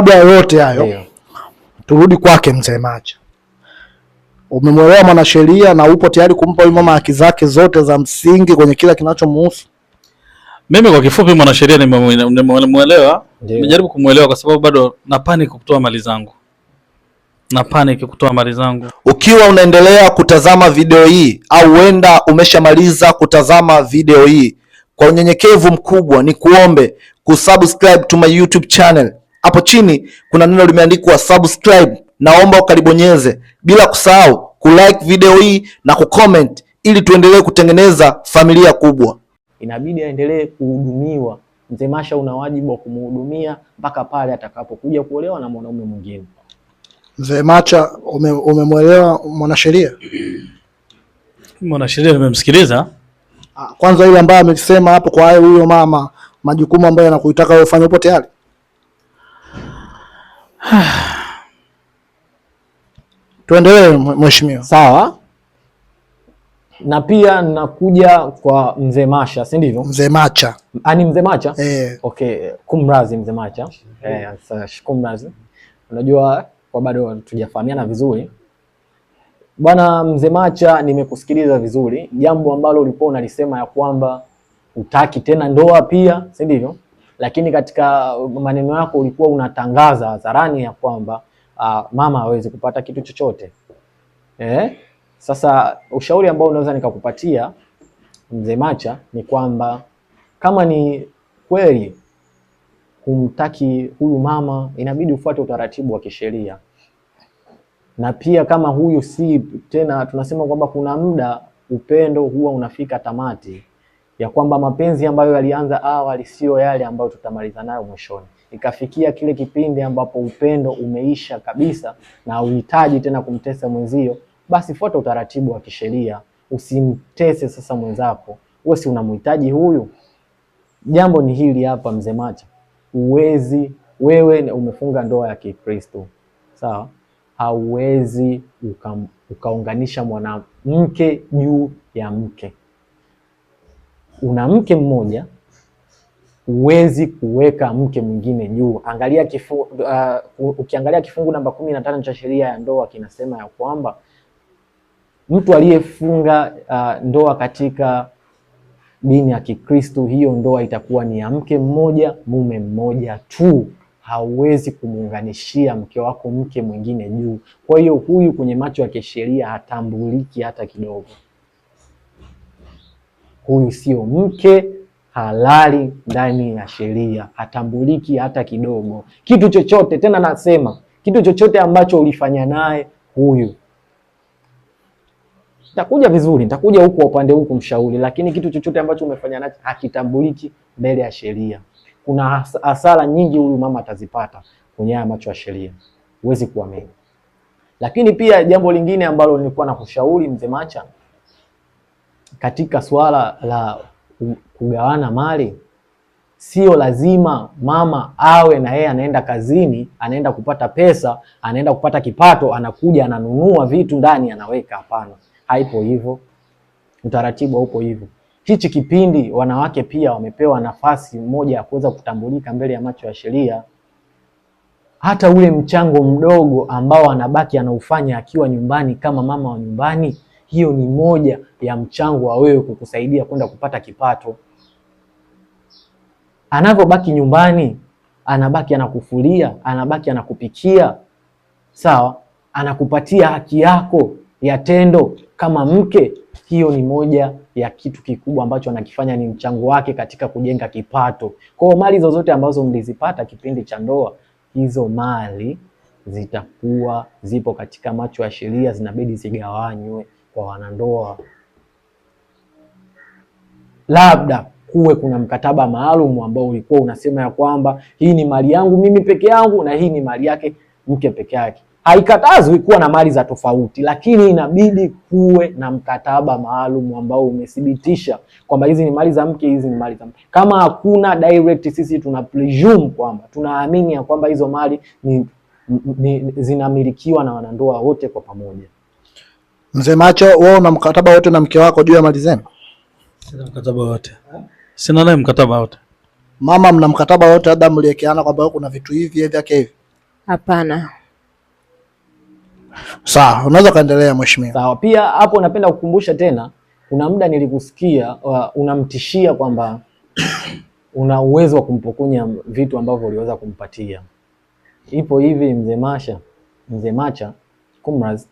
Kabla ya yote hayo, turudi kwake mzee Macha. Umemwelewa mwanasheria na upo tayari kumpa huyu mama haki zake zote za msingi kwenye kila kinachomuhusu? Mimi kwa kifupi, mwanasheria nimemuelewa, nimejaribu kumuelewa kwa sababu bado na panic kutoa mali zangu. Na panic kutoa mali zangu. Ukiwa unaendelea kutazama video hii au huenda umeshamaliza kutazama video hii, kwa unyenyekevu mkubwa ni kuombe kusubscribe to my YouTube channel. Hapo chini kuna neno limeandikwa subscribe, naomba ukalibonyeze, bila kusahau kulike video hii na kucomment ili tuendelee kutengeneza familia kubwa. Inabidi aendelee kuhudumiwa. Mzee Masha una wajibu wa kumhudumia mpaka pale atakapokuja kuolewa na mwanaume mwingine. Mzee Macha, umemwelewa mwanasheria? Mwanasheria nimemsikiliza. Kwanza ile ambayo amesema hapo kwa huyo mama, majukumu ambayo anakuitaka wewe ufanye, upo tayari? Tuendelee mheshimiwa. Sawa. Na pia nakuja kwa Mzee Masha, si ndivyo? Mzee Macha. Ni Mzee Macha? Okay, kumrazi Mzee Macha. Sasa kumrazi. Unajua kwa bado hatujafahamiana vizuri. Bwana Mzee Macha, nimekusikiliza vizuri. Jambo ambalo ulikuwa unalisema ya kwamba hutaki tena ndoa pia, si ndivyo? Lakini katika maneno yako ulikuwa unatangaza hadharani ya kwamba mama hawezi kupata kitu chochote. Sasa ushauri ambao unaweza nikakupatia Mzee Macha ni kwamba kama ni kweli humtaki huyu mama, inabidi ufuate utaratibu wa kisheria. Na pia kama huyu si tena, tunasema kwamba kuna muda upendo huwa unafika tamati, ya kwamba mapenzi ambayo yalianza awali sio yale ambayo tutamaliza nayo mwishoni. Ikafikia kile kipindi ambapo upendo umeisha kabisa na uhitaji tena kumtesa mwenzio, basi fuata utaratibu wa kisheria, usimtese sasa mwenzako. Wewe si unamhitaji huyu? Jambo ni hili hapa Mzee Macha, uwezi wewe umefunga ndoa ya Kikristo, sawa? Hauwezi ukaunganisha mwanamke juu ya mke. Una mke mmoja, huwezi kuweka mke mwingine juu. Angalia ukiangalia kifungu namba 15 cha sheria ya ndoa kinasema ya kwamba mtu aliyefunga ndoa katika dini ya Kikristo, hiyo ndoa itakuwa ni ya mke mmoja mume mmoja tu. Hauwezi kumuunganishia mke wako mke mwingine juu. Kwa hiyo huyu kwenye macho ya kisheria hatambuliki hata kidogo. Huyu sio mke halali ndani ya sheria, hatambuliki hata kidogo. Kitu chochote tena, nasema kitu chochote ambacho ulifanya naye huyu, nitakuja vizuri, nitakuja huku upande huku mshauri, lakini kitu chochote ambacho umefanya nacho hakitambuliki mbele ya sheria. Kuna hasara nyingi huyu mama atazipata kwenye haya macho ya sheria, huwezi kuamini. Lakini pia jambo lingine ambalo nilikuwa nakushauri Mzee Macha katika swala la kugawana mali, sio lazima mama awe na yeye anaenda kazini, anaenda kupata pesa, anaenda kupata kipato, anakuja ananunua vitu ndani anaweka. Hapana, haipo hivyo, utaratibu haupo hivyo. Hichi kipindi wanawake pia wamepewa nafasi moja ya kuweza kutambulika mbele ya macho ya sheria. Hata ule mchango mdogo ambao anabaki anaufanya akiwa nyumbani kama mama wa nyumbani, hiyo ni moja ya mchango wa wewe kukusaidia kwenda kupata kipato. Anavyobaki nyumbani, anabaki anakufulia, anabaki anakupikia, sawa, anakupatia haki yako ya tendo kama mke. Hiyo ni moja ya kitu kikubwa ambacho anakifanya, ni mchango wake katika kujenga kipato. Kwa hiyo mali zozote ambazo mlizipata kipindi cha ndoa, hizo mali zitakuwa zipo katika macho ya sheria, zinabidi zigawanywe kwa wanandoa. Labda kuwe kuna mkataba maalum ambao ulikuwa unasema ya kwamba hii ni mali yangu mimi peke yangu na hii ni mali yake mke peke yake. Haikatazwi kuwa na mali za tofauti, lakini inabidi kuwe na mkataba maalum ambao umethibitisha kwamba hizi ni mali za mke, hizi ni mali za mke. Kama hakuna direct, sisi tuna presume kwamba tunaamini ya kwamba hizo mali ni zinamilikiwa na wanandoa wote kwa pamoja. Mzee Macho, wewe una mkataba wote na mke wako juu ya mali zenu? Sina mkataba wote. Sina naye mkataba wote. Mama, mna mkataba wote labda mliekeana kwamba kuna vitu hivi hivi yake hivi? Hapana. Sawa, unaweza kaendelea mheshimiwa. Sawa. Pia hapo napenda kukumbusha tena, kuna muda nilikusikia unamtishia kwamba una uwezo wa kumpokonya vitu ambavyo uliweza kumpatia. Ipo hivi mzee Macha Kumraz,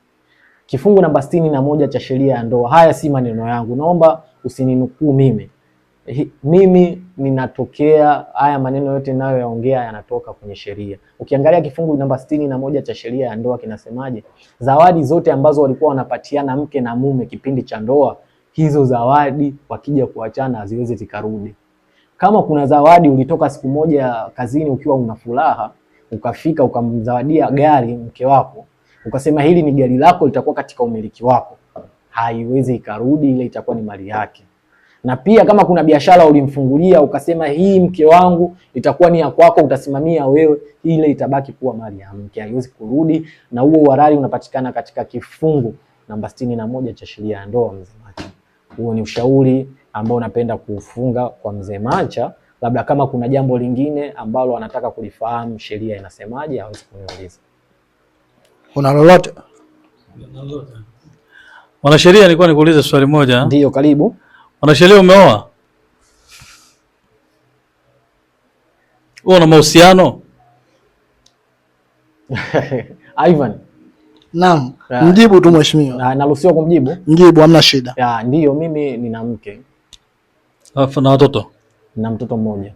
kifungu namba 61 cha sheria ya ndoa. Haya si maneno yangu, naomba usininukuu mimi. Mimi ninatokea, haya maneno yote ninayoyaongea yanatoka kwenye sheria. Ukiangalia kifungu namba 61 cha sheria ya ndoa kinasemaje? Zawadi zote ambazo walikuwa wanapatiana mke na mume kipindi cha ndoa, hizo zawadi wakija kuachana haziwezi zikarudi. Kama kuna zawadi ulitoka siku moja kazini ukiwa una furaha, ukafika ukamzawadia gari mke wako, ukasema hili ni gari lako, litakuwa katika umiliki wako, haiwezi ikarudi, ile itakuwa ni mali yake. Na pia kama kuna biashara ulimfungulia ukasema hii mke wangu itakuwa ni ya kwako, utasimamia wewe, ile itabaki kuwa mali ya mke, haiwezi kurudi. Na huo uhalali unapatikana katika kifungu namba 61 cha sheria ya ndoa, mzee Macha. Huo ni ushauri ambao napenda kuufunga kwa mzee Macha. Labda kama kuna jambo lingine ambalo anataka kulifahamu sheria inasemaje, aweze kuniuliza. Una lolote? Mwanasheria, nilikuwa nikuulize swali moja. Ndiyo, karibu. Mwanasheria, umeoa? Wewe una mahusiano? Ivan. Naam, mjibu tu mheshimiwa. Na naruhusiwa kumjibu? Mjibu, hamna shida. Ya, ndiyo, mimi nina mke. Alafu na watoto? Na mtoto mmoja.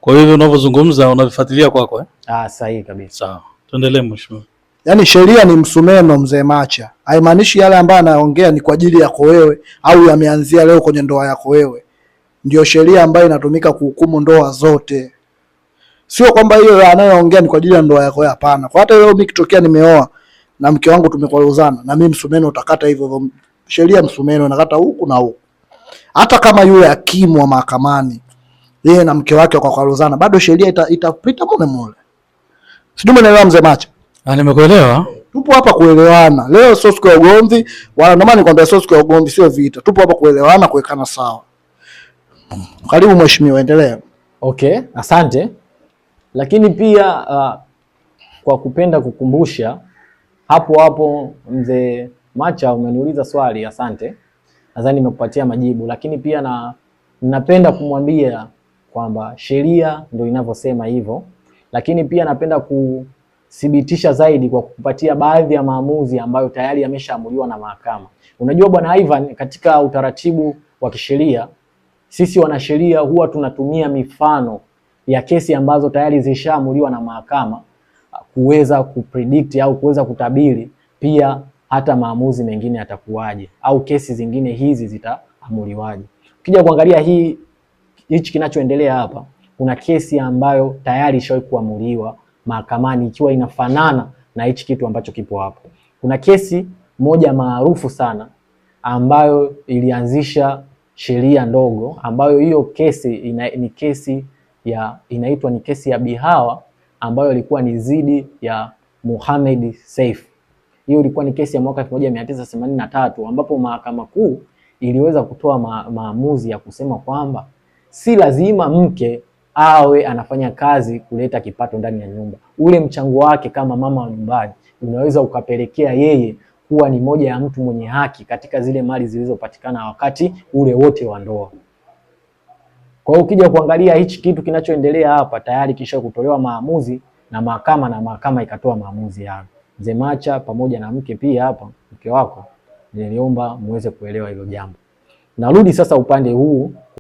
Kwa hivyo unavyozungumza unavifuatilia kwako eh? Ah, sahihi kabisa. Sawa. Tuendelee mheshimiwa. Yaani sheria ni msumeno mzee Macha. Haimaanishi yale ambayo anaongea ni kwa ajili yako wewe au yameanzia leo kwenye ndoa yako wewe. Ndio sheria ambayo inatumika kuhukumu ndoa zote. Sio kwamba hiyo anayoongea ni kwa ajili ya ndoa yako wewe, hapana. Kwa hata leo mimi kitokea nimeoa na mke wangu tumekwaruzana, na mimi msumeno utakata hivyo hivyo. Sheria msumeno inakata huku na huku. Hata kama yule hakimu wa mahakamani yeye na mke wake wakakwaruzana, bado sheria itapita mule mule. Sijui umeelewa mzee Macha? Ah, nimekuelewa. Tupo hapa kuelewana. Leo sio siku ya ugomvi, wala ndio maana nikwambia sio siku ya ugomvi, sio vita. Tupo hapa kuelewana, kuwekana sawa. Karibu mheshimiwa, endelea. Okay, asante. Lakini pia kwa kupenda kukumbusha hapo hapo mzee Macha umeniuliza swali, asante. Nadhani nimekupatia majibu, lakini pia na napenda kumwambia kwamba sheria ndio inavyosema hivyo, lakini pia napenda kuthibitisha zaidi kwa kukupatia baadhi ya maamuzi ambayo tayari yameshaamuliwa na mahakama. Unajua bwana Ivan, katika utaratibu wa kisheria sisi wanasheria huwa tunatumia mifano ya kesi ambazo tayari zishaamuliwa na mahakama kuweza kupredict au kuweza kutabiri pia hata maamuzi mengine yatakuwaje au kesi zingine hizi zitaamuliwaje. Ukija kuangalia hichi kinachoendelea hapa, kuna kesi ambayo tayari ishawahi kuamuliwa mahakamani ikiwa inafanana na hichi kitu ambacho kipo hapo. Kuna kesi moja maarufu sana ambayo ilianzisha sheria ndogo, ambayo hiyo kesi ni kesi ya inaitwa ni kesi ya Bihawa ambayo ilikuwa ni dhidi ya Mohamed Saif. Hiyo ilikuwa ni kesi ya mwaka 1983 ambapo mahakama kuu iliweza kutoa maamuzi ya kusema kwamba si lazima mke awe anafanya kazi kuleta kipato ndani ya nyumba. Ule mchango wake kama mama wa nyumbani unaweza ukapelekea yeye kuwa ni moja ya mtu mwenye haki katika zile mali zilizopatikana wakati ule wote wa ndoa. Kwa hiyo ukija kuangalia hichi kitu kinachoendelea hapa tayari kisha kutolewa maamuzi na mahakama, na mahakama ikatoa maamuzi hayo. Mzee Macha pamoja na mke pia hapa, mke wako, niliomba muweze kuelewa hilo jambo. Narudi sasa upande huu.